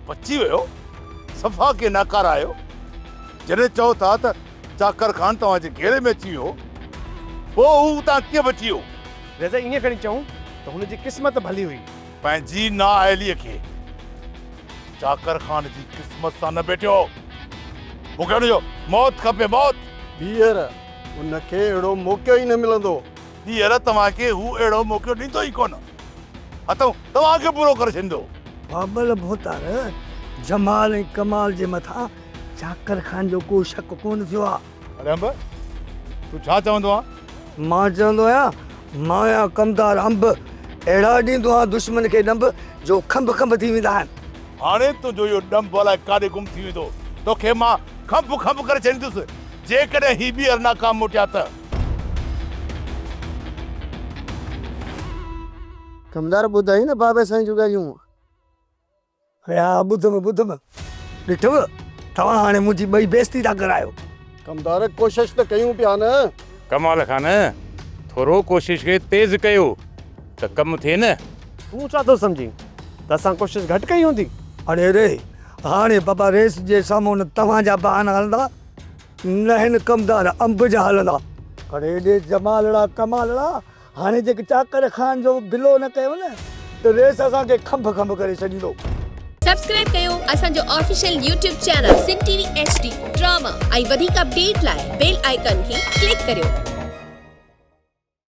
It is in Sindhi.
بچي ويو؟ صفا ڪي ناڪاره آهيو. جڏهن چئو ٿا ته چاڪر خان توهان جي گهيري ۾ اچي ويو هو، پوء هو اتان ڪيئن بچي ويو؟ رضا ائين کڻي چئون ته هن جي قسمت ڀلي هئي. پنهنجي نااهليء کي چاڪر خان جي قسمت سان نه ڀيٽيو. مون کي هن جو موت کپي، موت! ٻيهر ان کي اهڙو موقعو ئي نه ملندو. ٻيهر توهان کي هو اهڙو موقعو ڏيندو ئي ڪونه. هٿئون توهان کي پورو ڪري ڇڏيندو. بابل ڀوتار، جمال ۽ ڪمال جي مٿان چاڪر خان جو ڪو شڪ ڪونه ٿيو آ. اڙي انب، تون ڇا چوندو آن؟ مان چوندو آهيان، مان آهيان ڪمدار انب، اهڙا ڏيندو آهيان دشمن کي ڏنڀ، جو کنڀ کنڀ ٿي ويندا آهن. هاڻي تنهنجو اهو ڏنڀ الائي ڪاڏي گم ٿي ويندو. توکي مان کنڀ کنڀ ڪري ڇڏيندس، جيڪڏهن هي ٻيهر ناڪام موٽيا ته. ڪمدار ٻڌائي نه بابي سائين جون ڳالهيون. اڙي ها ٻڌم ٻڌم. ڏٺو توهان هاڻي منهنجي ٻئي بيعزتي ٿا ڪرايو. ڪمدار ڪوشش ته ڪيون پيا نه. ڪمال خان ٿورو ڪوشش کي تيز ڪيو ته ڪم ٿئي نه. تون ڇا ٿو سمجهين ته اسان ڪوشش گهٽ ڪئي هوندي؟ اڙي ري هاڻي بابا رئيس جي سامهون نه توهان جا بهانا هلندا نه هن ڪمدار انب جا هلندا. اڙي ڏي جمالڙا ڪمالڙا هاڻي جيڪ چاڪر خان جو بلو نه ڪيو نه ته ريس اسان کي کنڀ کنڀ ڪري ڇڏيندو. سبسڪرائب ڪيو اسان جو official YouTube channel Sindh T V H D drama ۽ وڌيڪ اپڊيٽ لاء بيل آئيڪان کي ڪلڪ ڪريو.